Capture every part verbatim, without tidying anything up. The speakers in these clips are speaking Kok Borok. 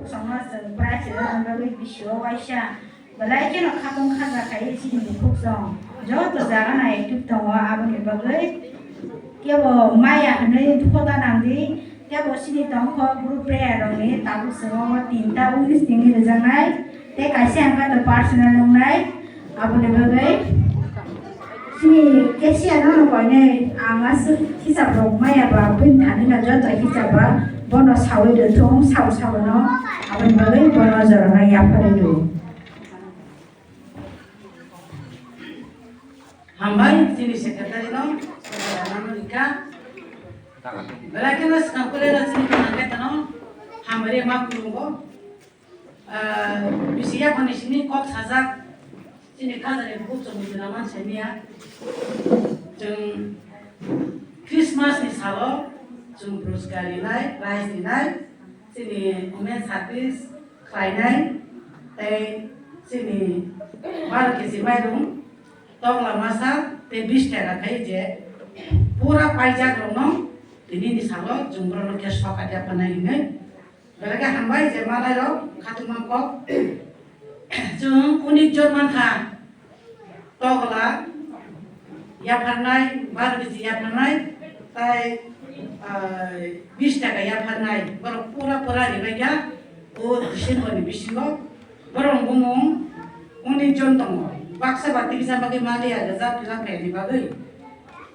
Songno chwng prize rwna bagwi bisio waisa belai kheno khatung khaja khai chini bukhuk song joto jaga no active tongo, aboni bagwi kebo maya hwnwi khota nangdi, kebo chini tongkho group prayer rokni tabuk chwng o tinta unis tini rwjaknai tei kaisa hwnkha to personal nungnai. Aboni bagwi chini cashier no koinai ang aswk hisab rok maya ba bini thani no joto hisab ba bono sawi rwthung sabo sabo no, aboni bagwi bono jorano yapharwi rw. Hambai chini secretary no, secretary no rikha. Belai kheno swkang kwlai no chini tongna khe tano hambai ma khulumgo. Ah, bisi yaphangni simi kok sajak, chini khajani bukhuk chwng mujuna man simiya. Chwng Christmas ni salo chwng puraskar rinai, prize rinai, chini women service khlainai, tei chini baro kg mairung, tokla masa tei bish taka khai je pura paijak rokno tini ni salo chwng borokno khe sok adia phanai hinwi. Belai khe hambai je manai rok khatungma kok. Chwng unis jon mankha. Tokla yapharnai, baro kg yapharnai, tai, ah, bish taka yapharnai. Borok pura pura ribai kha o December ni bisingo. Borok bumung unis jon tongo. Baksa ba tiksa bagwi maliya rwjak rwjak khaini bagwi.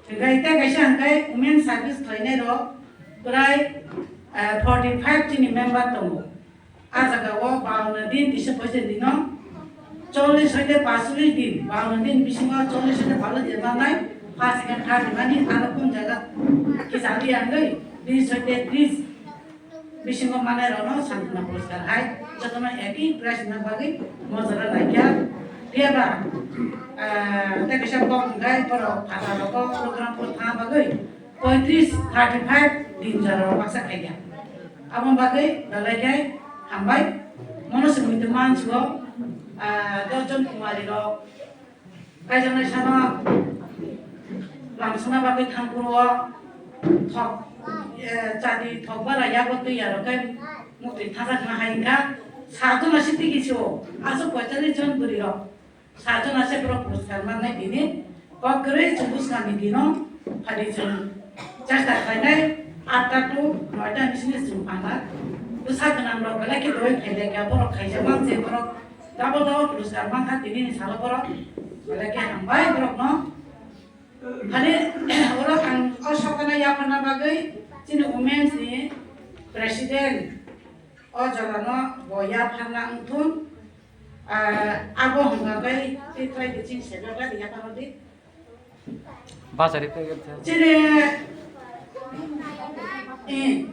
Hwnkhe tei kaisa hwnkhe women service khlainai rok prai, eh, forty five chini member tongo. A jaga o bauna din kisa poisa dino chollish hoite pachulish din, bauna din bisingo chollish hoite pachulish din manai, first second third mani aro kun jaga kisa di angwi bis hoite tris bisingo manai rokno Santona Puraskar hai jotono eki prize na bagwi mojora laikha. Phiya ba, ah, tei kaisa kok hwnkhe borok phatha rogo program pho thangna bagwi poitris, thirty five din jora rok baksa khaikha. Abo bagwi belai khe hambai. Mono se muitu mansugo, ah, dos jon kumari rok Kaijaknai sano lamsana bagwi thangphuru o thok, eh, chadi thok bara yago twi yarok khe muktwi thajak na hai wngkha. Sato na se tigi se o aswk poitallis jon bwrwi rok. Sato na se borok puraskar mannai tini kok kwrwi chwng bwskangni dino phadi chwng chesta khlainai atta to noita ni simi chwng panda. Bwsa gwnang rok belai khe doi khailai kha borok khaijak mang je borok. Double double puraskar mankha tini ni salo borok. Belai khe hambai borokno. Phani oro ang o sokana yapharna bagwi chini women's ni president o jorano bo yapharna wngthun. Ah, abo hwnba bai tei try di chini sebra bai yapharna di. Bachari pegel the. Chini, eh,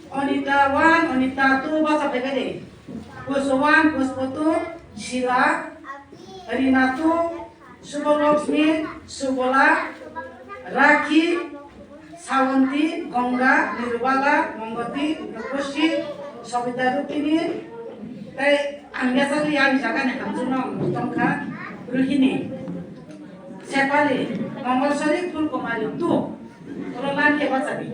Onita one, Onita two bacha pegel de. Pusu one, Pusu two, Sila, Rina two, Subholakshmi, Subola, Rakhi, Sawanti, Ganga, Nirbala, Mongoti, Ruposi, Sobita Rukini, tei ang yasakni yang jagani hamjakno ang tongkha, Rohini, Sepali, Mongolsori, Phulkumari, tu, oro lan khe bachadi.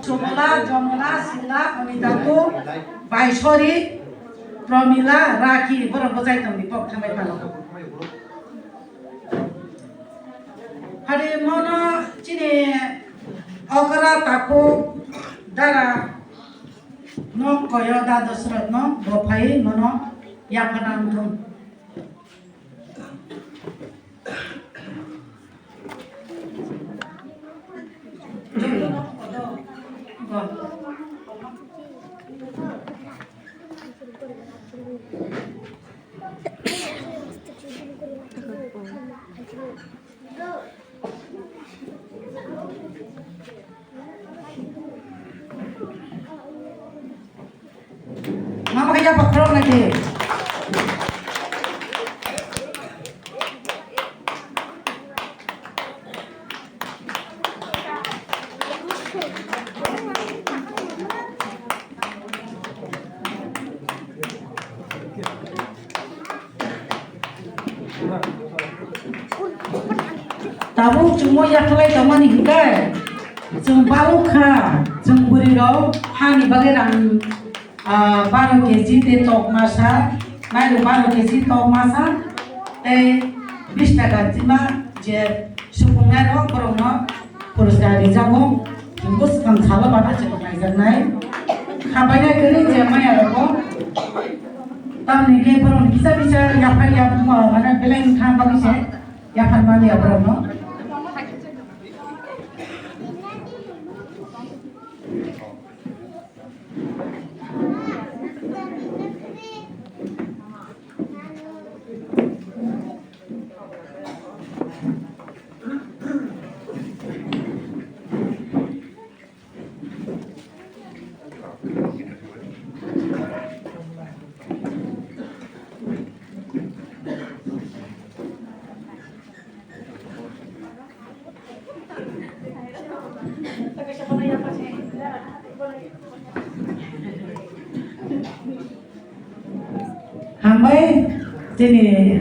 Sumola, Jomola, Sila, Onitatu, Baisori, Promila, Rakhi, borok bwchai tongdi, kok thambai phano. Hari mono chini okra takhuk dara nok koyo da Dosrot no bophai mono yaphana wngthung. Mama kaya pakrok lagi. Tabuk chwngmo yakhlai tongmani hinkhe Chwng balok kha, chwng bwrwi rok hani bagwi rang, ah, baro keji tei tok masa, mairum baro keji tok masa tei bish taka tima je supungnai rok borokno puraskar rijago. Chwng bwskang salo bana chwng khlaijaknai. Khabainai kwrwi je maya rogo tamni khe borokni kisa kisa yaphar ya, mane belai wngkha bagwi se yaphar mani ya borokno. Hambai, chini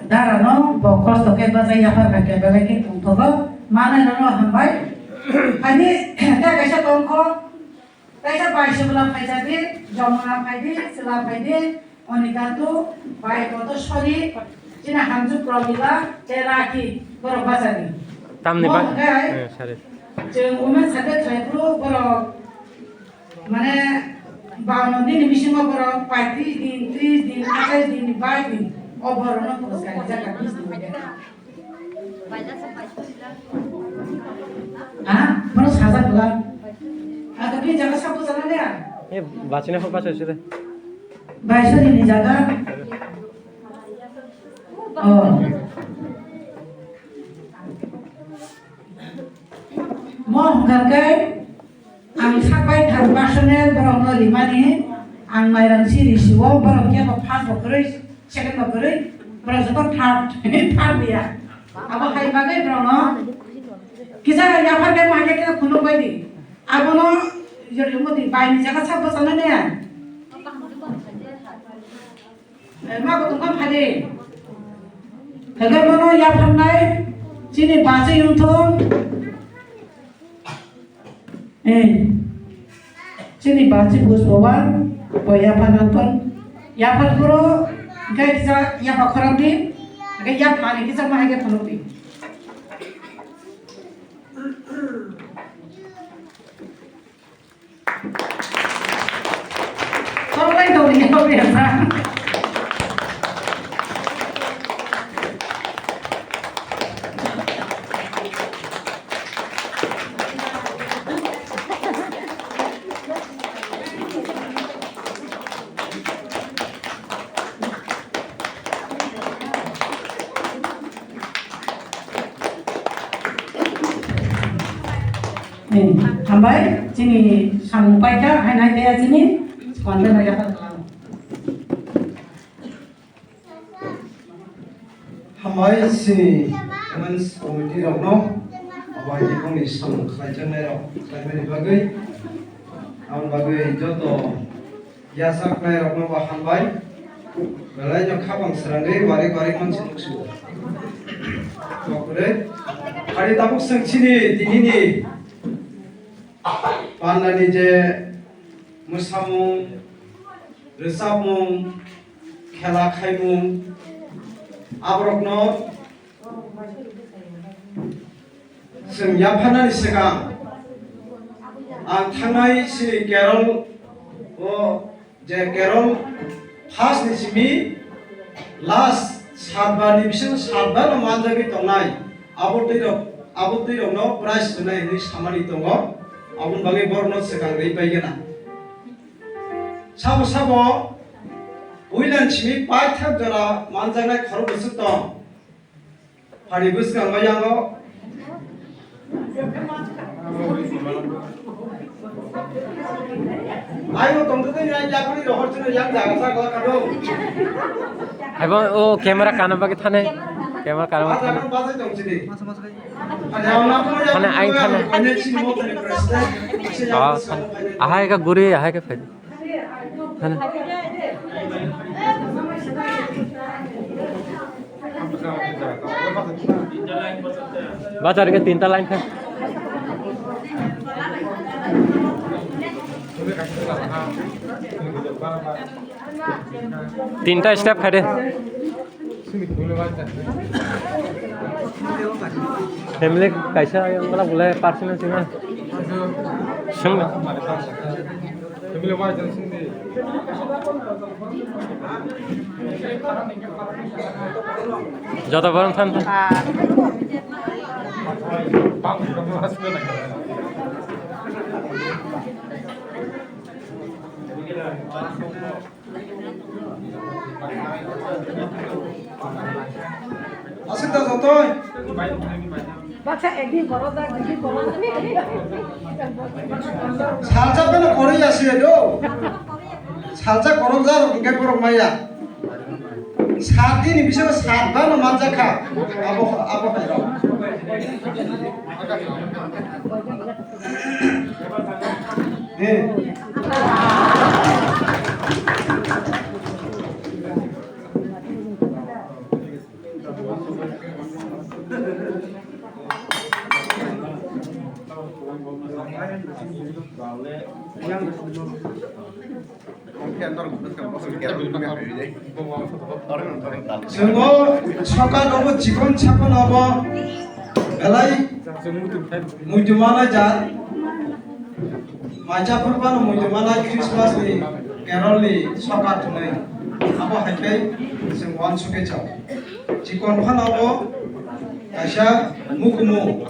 dara no bo kosto khe bachai yaphar bai khe belai khe tongthogo. Manai no hambai. Ani ta kaisa tongkho. Kaisa bai sibla phaijadi, Jamuna phaidi, Sila phaidi, Onikatu, bai koto sori, chini hamju Promila, tei Rakhi, borok bachadi. Tamni ba-, hwnkhe eh, sorry. Chwng women secretary phuru borok, mane, bawanno din ni bisingo borok paitris din, tris din, atais din, bais din, o borokno puraskar rijak kha, bis din. Ha? Bono sajak bwla. Ado bini jaga sabo jana le. E bachina ho bachai sire. Baisori ni jaga. Oh. Mo hwnkha khe ang sakbai thar personal borokno rimani ang mairang si risiwo borok kebo first bo kwrwi second bo kwrwi borok joto third third ya abo hai bagwi borokno kisa yaphar khe ma khe kisa phunuk bai di abono yori modi bai ni jaga sabo sana ne. Eh, ma bo tongkha phadi. Hwnkhe bono yapharnai chini bachwi wngthung. Eh, chini bachwi buj boba bo yapharna thung. Yaphar phuru hwnkhe kisa yapha khorang di. Hwnkhe yapmani kisa ma hai khe phunuk di. Hambai, chini samung paikha, hai nai tei chini content no yaphar khlao. Hambai chini women's committee rokno, abo hai khe bongni samung khlaijaknai rok khlaimani bagwi, aboni bagwi joto Yachaknai rokno bo hambai. Belai no khapang srangwi warik warik mansi nuksu. Kokre. Hari tabuk swng chini tinini pandani je mwsamung, rwchapmung, khela khaimung, aborokno Chwng yapharnani swkang ang thangnai chini Kerol o je Kerol first ni simi last satbar ni bisingo satbar no manjagwi tongnai abo twi rok abo twi rok no prize rwnai hinwi samani tongo aboni bagwi borok no swkang rwi paigana sabo sabo puila ni simi paithak jora manjaknai khorok bwswk tong. Hari bwskango yango. Ayo tongtwtwng yang yakni rohor chwngno yang jaga chakla kado. Abo o camera kana bagwi thane. Camera kana bagwi thane. Thane aing thane. Oh, thane. Ahai ka guri, ahai ka phai. Bajar ke tinta line kha. Tinta step khai de. Family kaisa yang kala bolai personal singa. Sing. Joto borok than. Aswk da jotoi. Baksa ekdin korojak, dudin korojak. Salsa beno koroi ya siya do. Salsa korojak hingke borok maya. Sat din ni bisingo sat bar no manjak kha. Abo, abo hai rok. Chwng o sokat obo chikon sakon obo belai muitu manai jat. Maisa phano muitu manai Christmas ni carol ni sokat hwnwi. Abo hai khe chwng uansukhe chao. Chikon phano obo kaisa mukumu.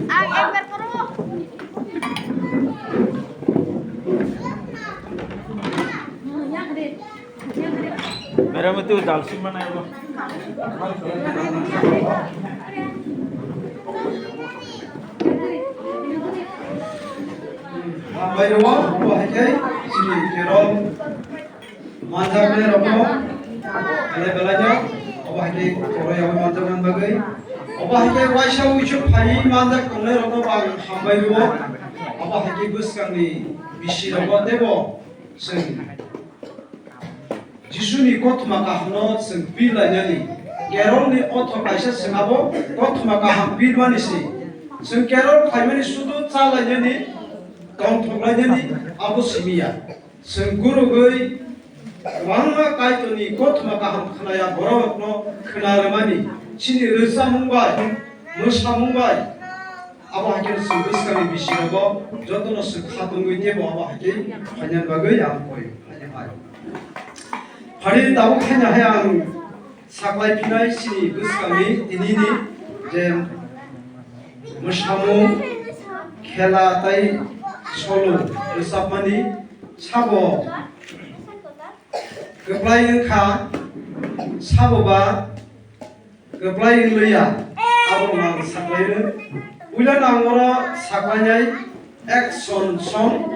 Ang ekbar koro. Meramati dal sima nai bo. Hambai rwo, bo hai khe chini carol manjaknai rokno belai belai no, obo hai khe khoro yaui manjaknani bagwi. Obo hai khe waisa uisu phaiwi manjak tongnai rokno bo ang hambai rwo. Obo hai khe bwskangni bisi rokno teibo chwng Jisuni kothoma kahamno chwng pir lainani. Carol ni otho kaisa chwng abo kothoma kaham pirmani se. Chwng carol khlaimani sudu cha lainani, tongthok lainani abo simi ya. Chwng gurugwi kwbangma Kaitorni kothoma kaham khwnaya borokno khwna rwmani. Chini rwchapmung bai, mwsamung bai, abo hai khe chwng bwskangni bisingo jotono chwng khatungwi teibo abo hai khe phainani bagwi ang koi phainai. Phari tabuk khaina hai ang saklai phinai chini bwskangni tinini je mwsamung, khela tei solo rwchapmani sabo kwplai wngkha, sabo ba kwplai wngya, abo ang saklaino. Puila no ang oro saklainai action song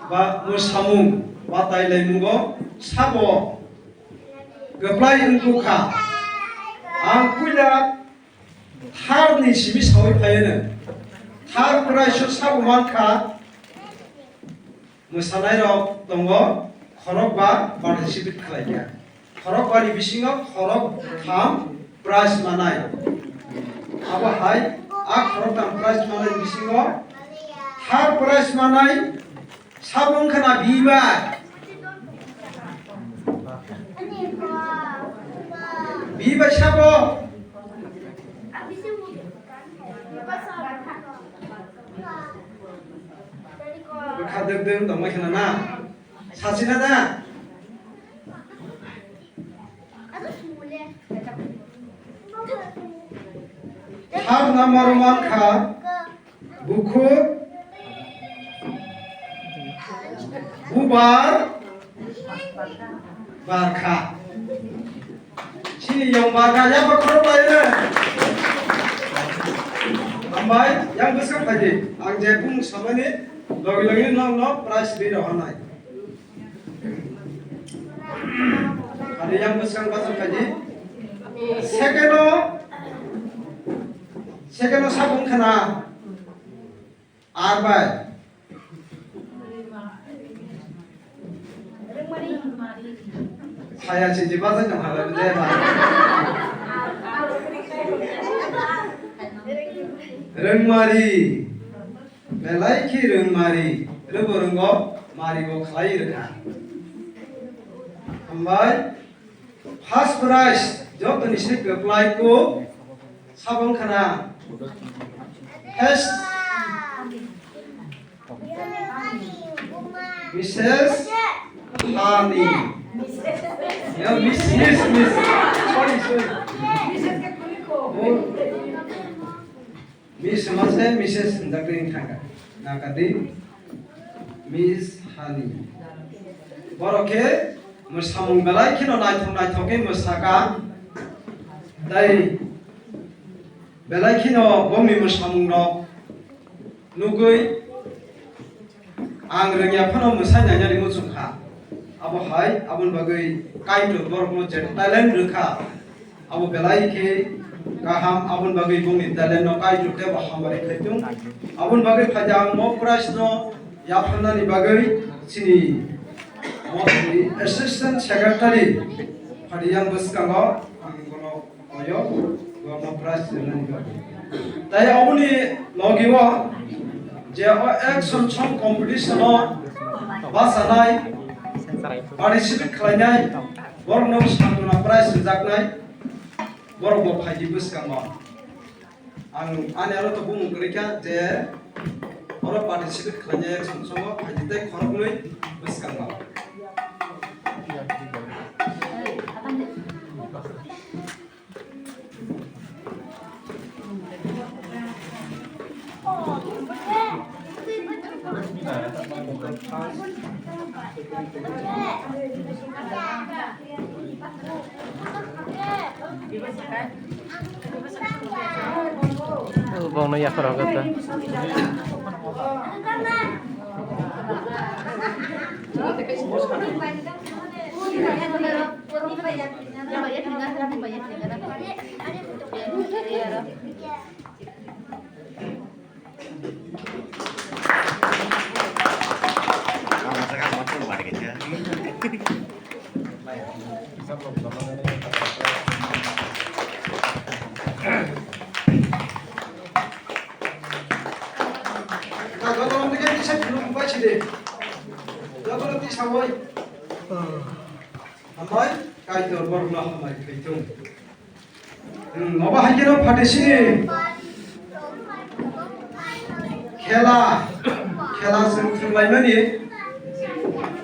ba mwsamung ba tailaimungo sabo kwplai wngkha. Ang puila third ni simi sawi phaiyano. Third prize o sabo mankha. Mwsanairok tongo khorokba participate khlaikha. Khorokbani bisingo khoroktham prize manai. Abo hai a khoroktham prize manai bisingo third prize manai sabo wngkha na bibai. Bibai sabo. Bwkha dwk dwk tongmai khna na. Sachina da? Third number mankha bukhuk, bubar, barkha. Chini yong barkha, yaba khorok lai re. Hambai, yang bwskang phaidi. Ang je bung samani logi logi no, no prize ri rohornai. Ani yang bwskang bachar khaidi. Second o, second o sabung khana. Ar bai. Saya siji bachai tong hala de ma. Rwngmari. Belai khe rwng mari, rwbo rwngo, maribo khlai rwkha. Hambai, first prize, jotoni se kwplai kuk, sabong khana. First, Missus Hani. Ya, Miss, Miss, Miss. Sorry, sorry. Oh. Miss hwnma se Missus hwnjakgwi wng thangkha. Nakadi Miss Hani. Borok khe mwsamung belai kheno naithok naithok khe mwsakha. Tai belai kheno bongni mwsamung rok nugwi Ang rwngya phano mwsai nainani muchung kha. Abo hai, aboni bagwi Kaitor borokno je talent rwkha, abo belai khe kaham, aboni bagwi bongni talent no Kaitor teibo hamari khlai thung. Aboni bagwi phaidi ang mo prize no yapharnani bagwi chini mo assistant secretary phaidi yang bwskango ang bono Oyo, borokno prize rwnani bagwi. Tai aboni logi o je o action song competition o bachanai, participate khlainai, borokno santona prize rwjaknai, borok bo phaidi bwskango. Ang ani aro to bumung kwrwi kha je oro participate khlainai action song o phaidi tei khoroknwi bwskango. Bongno yaphar hwnkhe ta. Jotono tisa phunuk bai sidi. Jotono tisa bai. Hambai, Kaitor borokno hambai khaithung. Hmm, obo hai kheno phatisini khela, khela chwng thwnglaimani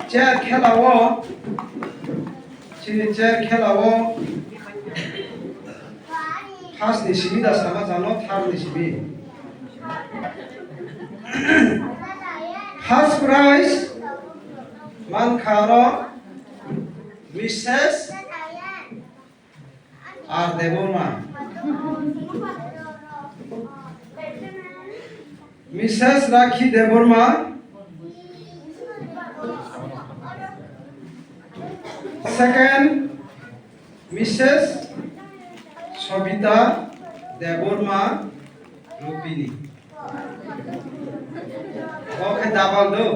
chair khela o, chini chair khela o first ni simi da sama jano third ni simi. First prize mankha aro Missus R Debbarma. Missus Rakhi Debbarma. Second, Missus Sobita Debbarma Rupini. Oke, double do.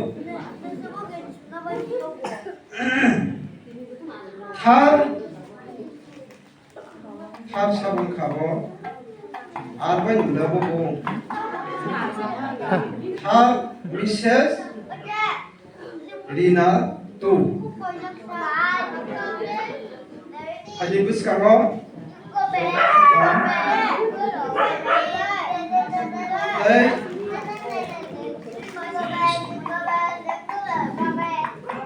Third, Third sabung kha bo. Ar bai nunda bo bo. Third Missus Rina Tu. Ani bwskango. Tei.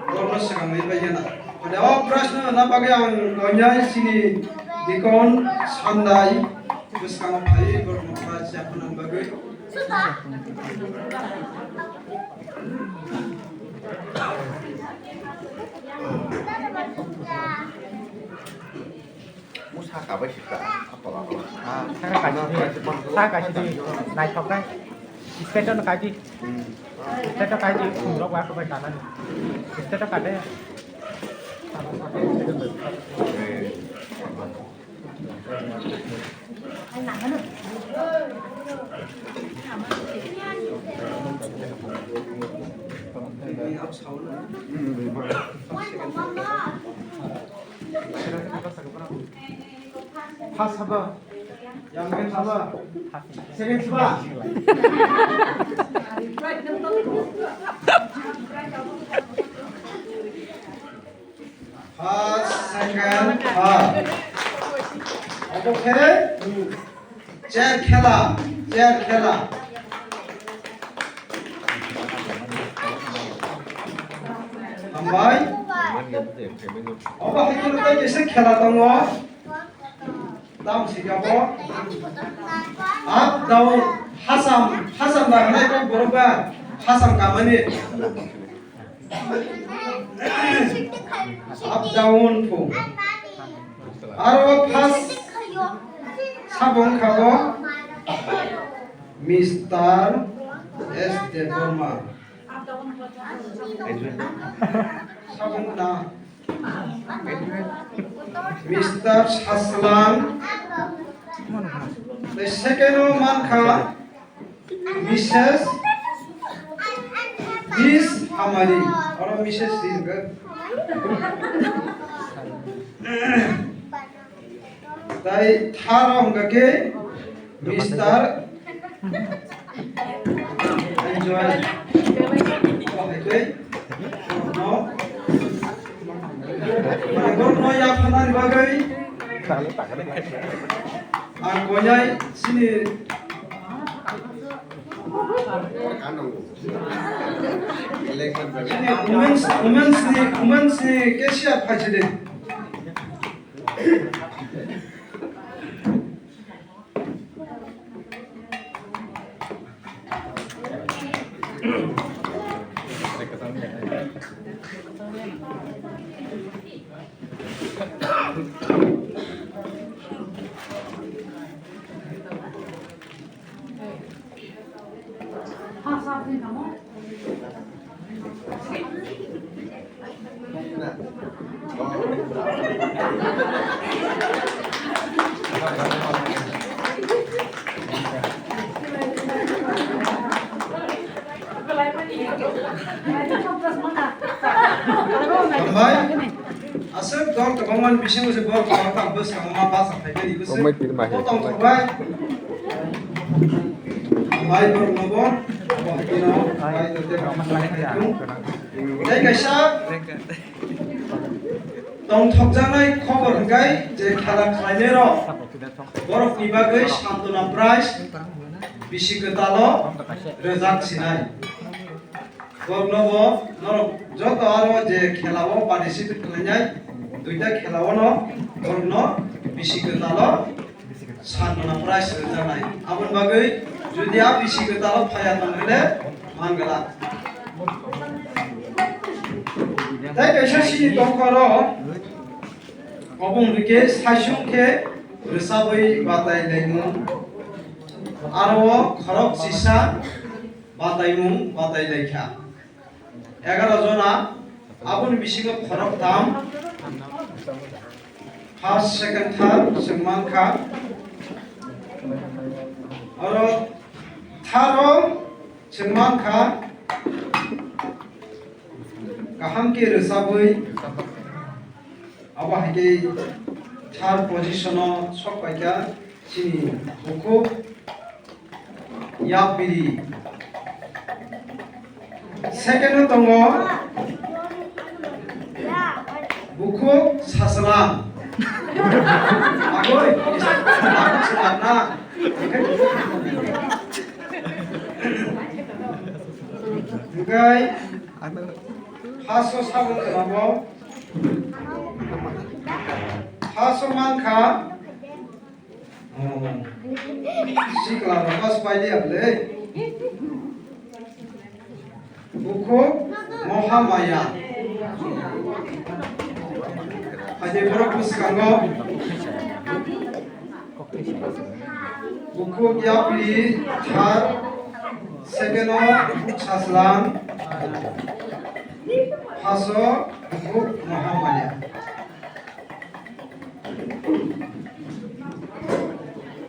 Borno Swkang ni bai gana. Ode o prize no na bagwi ang koinai chini Dikon Sandai bwskango phai borokno prize yaphana bagwi. Musa kabai sika, apa apa. Ah, saka kaji di, saka kaji di, naithok nai. Ispeto no kaji. Ispeto kaji, umrok wa kabai tanani. Ispeto kade. First haba, yang main haba, second haba. First, second, third. Obo khe chair khela, chair khela. Hambai. Obo hai kheno tei kisa khela tongo. Tam sikabo. Up down, hasam, hasam da hwnai kok borok ba, hasam kamani. Up down pho. Aro first sabo wngkha bo Mister S Debbarma. Sabo wngkha na Mister Saslang. Tei second o mankha Missus Miss Hamari, oro Missus si hwnkha. Tai tharo hwnkha khe Mister Enjoy. Obo hai khe no. Borokno yapharnani bagwi ang koinai chini, chini women's, women's ni, women's ni cashier phaisidi. Hambai. Aswk dol kwbangmani bisingo se borok kwbangma bwskango ma basa phaikhe ni bwswk. Omai pir ma he. Tong thok bai. Hambai borokno bo. Bo hakhe no. Bai no te. Tei kaisa. Tongthokjaknai khobor hwnkhe je khela khlainairok borokni bagwi Santona Prize bisi kwtalo rwjak sinai. Borokno bo norok joto aro je khelao participate khlainai, duita khelao no borokno bisi kwtalo Santona Prize rwjaknai. Aboni bagwi jodi a bisi kwtalo phaiya tong hwnle man glak. Tei kaisa sini tongkha oro, obo wngkhe saisung khe rwchabwi batai laimung. Aro o khorok chisa bataimung batai laikha. Egaroh jona, aboni bisingo khoroktham first, second, third chwng mankha. Oro third o chwng mankha kaham khe rwchabwi. Abo hai khe third position o sok paikha chini bukhuk yapiri. Second o tongo bukhuk sasala. Agoi, agoi sasala na. Hwnkhe Haso sabung kwrwngbo. Haso mankha. Oh. Sikla rok haso paili aple. Bukhuk Mohamaya. Haide borok bwskango. Bukhuk yapri thar second o Saslang. Haso bukhuk Mohamaya.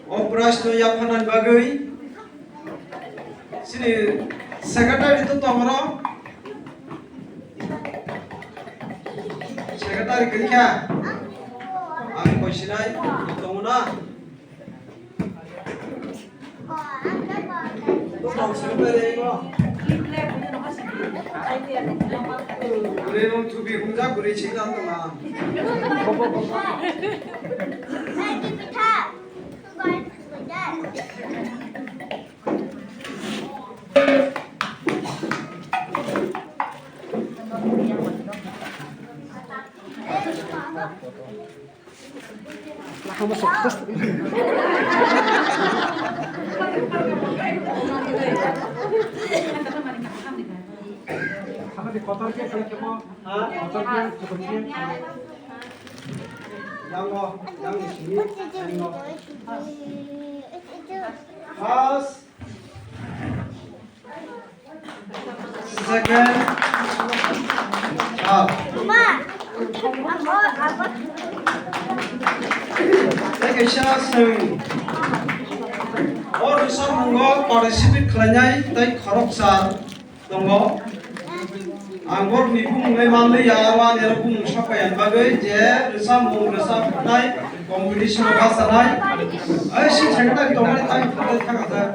O prize no yapharnani bagwi chini secretary to tongro. Secretary kwrwi kha? Ang koi sinai, tongo na? Bwskango secretary ino. Bwrwi mung thubi hungjak, bwrwi singna tongma. First, second, third. Tei kaisa chwng o rwchapmungo participate khlainai tei khoroksa tongo. Ang borokni bumung le manliya, aro ani aro bumung sapai ani bagwi je rwchapmung rwchapnai competition o bachanai. Ai, si secretary tongmani tang thangwi thangajak.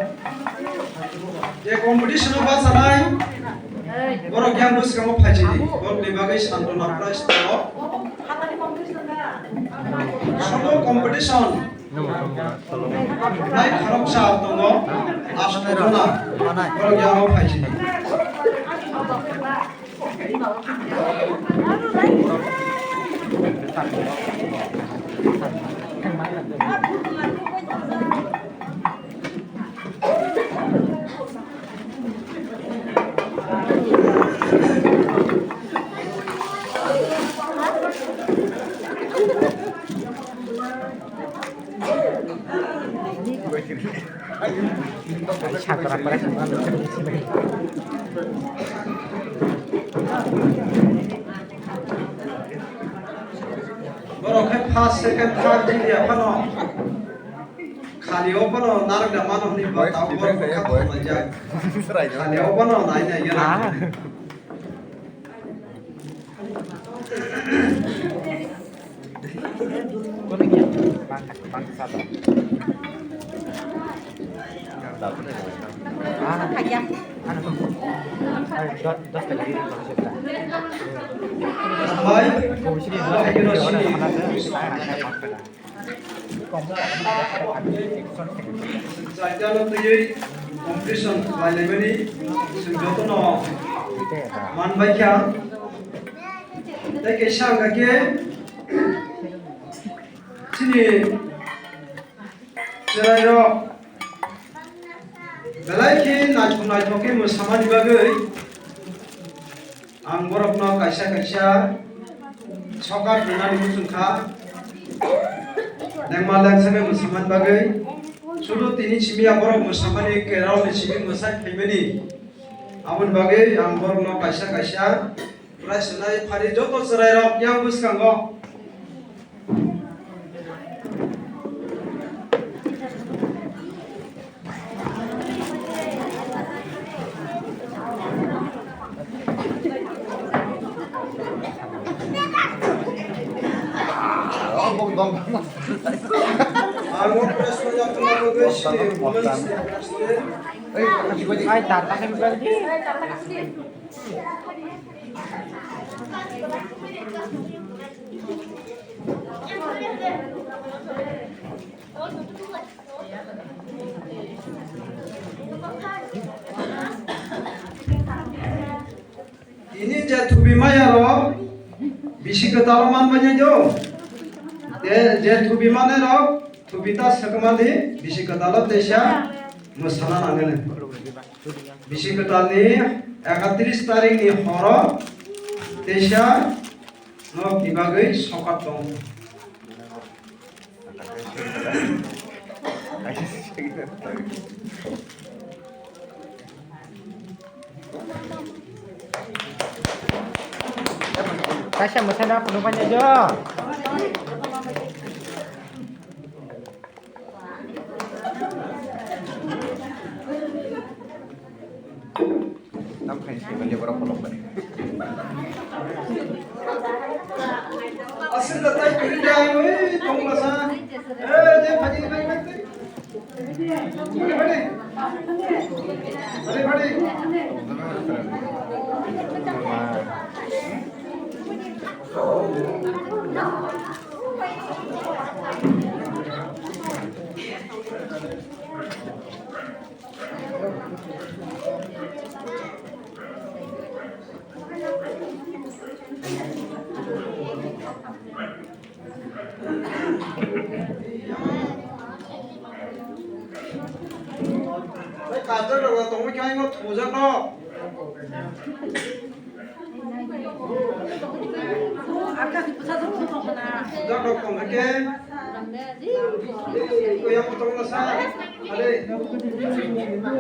Je competition o bachanai, borok yang bwskango phaisidi, borokni bagwi Santona prize tongo. Soto competition. Nai khoroksa tongo, asto jona. Borok yang o phaisidi. Borok khe first, second, third jiliya phano. Khani o phano narwkna mano hwnwi ba tabuk borok kha thumlaijak. Khani o phano nai nai ya. Hai. Chaitanya twiwi competition khlailaimani chwng jotono manbaikha. Tei kaisa hwnkha khe chini chwrairok belai khe naithok naithok khe mwsamani bagwi ang borokno kaisa kaisa sokar rwnani muchung kha. Lengma lengsa khe mwsamani bagwi. Sudu tini simi ya borok mwsamani, keralni simi mwsai phaimani. Aboni bagwi ang borokno kaisa kaisa prize rwnai phari joto chwrairok yang bwskango. Je thubi maya rok bisi kwtal o man bai nai do. Je, je thubi manai rok thubi ta swkma di bisi kwtal o teisa mwsana nangani. Bisi kwtal ni ekatris tarik ni horo teisa no kibagwi sokat tong. Kaisa mwsana phunuk phai nai do. Tam khai se bale borok kolok bai. Aswk da tai kwrwi da ang oi tong masa. Eh, de phadi phadi phadi. Phadi phadi. Phadi phadi. Kajak rok tongwi khe ang thujak no.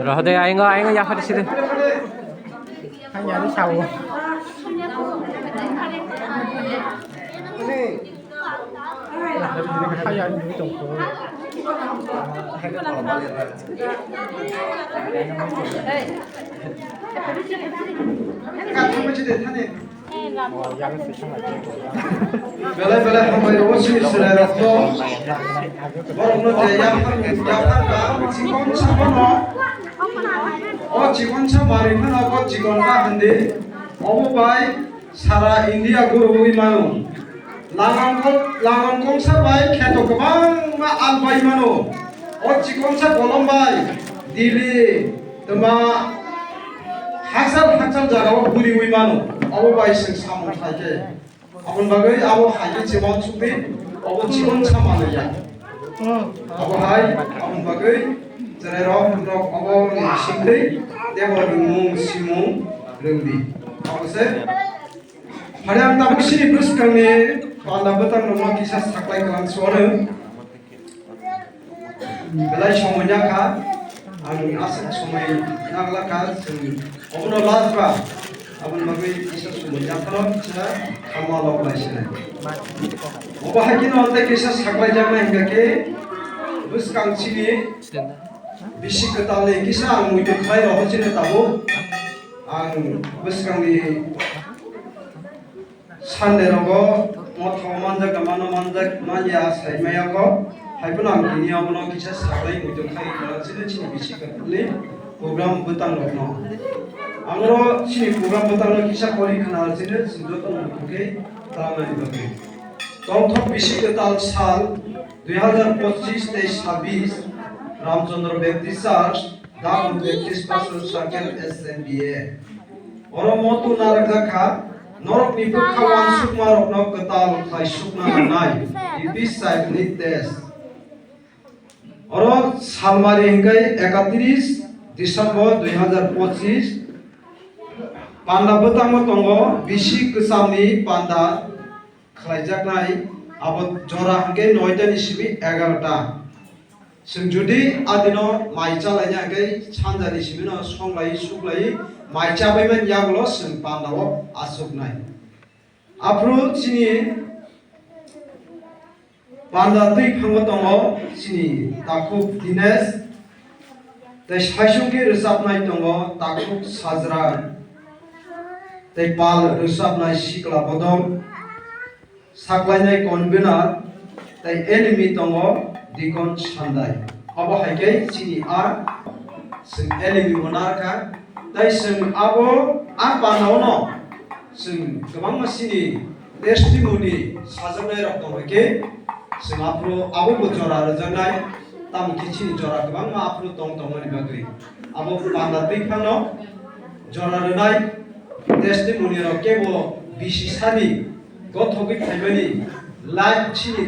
Rohde, aingo, aingo, yaphar sidi. Hanya ni sawo. Hanya ni tongko. Belai belai hambai rwo chini chwrai rok to. Borok no je yaphang yaphang ka chikon sabono. O chikon sa mari phano bo chikon ta handi. Obo bai sara India guru wi mano. Langon ko-, langon kongsa bai kheto kwbangma albai mano. O chikonsa kolom bai Delhi, twma hakchal hakchal jagao puriwi mano. Abo bai chwng samung khai khe. Aboni bagwi abo hai khe chimon sukdi, abo chikonsa manliya. Abo hai, aboni bagwi chwrai rok, rok abo ni singtwi tebo rwngmung simung rwngdi. Abo se Phai ang tabuk sini bwskangni panda bwtang rokno kisa saklai kwlang suano. Belai somoi ya kha, ang aswk somoi nangla kha, chwng obono last ba, aboni bagwi kisa somoi ya phano kisa kama lok lai sinai. Obo hai kheno tei kisa saklai jaknai hingkha khe bwskang sini bisi kwtalni kisa ang muitu khlai rokho chini tabuk. Ang bwskangni Sunday rogo motha o manjak, mano manjak, manya sai maya ko. Hai phano ang tini abono kisa saklai muitu khai kha, chini chini bisi kwtalni program bwtang rokno. Ang oro chini program bwtang no kisa kori khna chini chwng joto no muitu khe tangmani bagwi. Tongthok bisi kwtal sal dui hazar pochis tei sabis Ramchandra Baptist Church, Dapur Baptist Pastor Circle, S M B A. Oro motu narwkjak kha, norokni bwkha uansukmarokno kwtal khlai sukna nangnai, Epis Saibni test. Oro salmari hingkai ekatris December dui hazar pochis, panda bwtangno tongo, bisi kwchamni panda khlaijaknai, abo jora hingke noita ni simi egarota. Chwng jodi adino mai chalaina hingke sanja ni simi no songlai suklai mai chabaimani yagulo chwng pandao aswknai. Aphuru chini panda twi phango tongo chini takhuk Dinesh, tei saisungke rwchapnai tongo takhuk Sajra, tei pal rwchapnai sikla bodol, saklainai convener, tei enemy tongo Dikon Sandai. Abo hai khe chini a chwng enemy bo narwkha, tei chwng abo a pandaono chwng kwbangma chini testimony sajaknai rok tong khe chwng aphuru abo bo jora rwjaknai, tamo khe chini jora kwbangma aphuru tong tongmani bagwi abo panda twi phano jora rwnai. testimony rok kebo bisi sani gothogwi phaimani life chini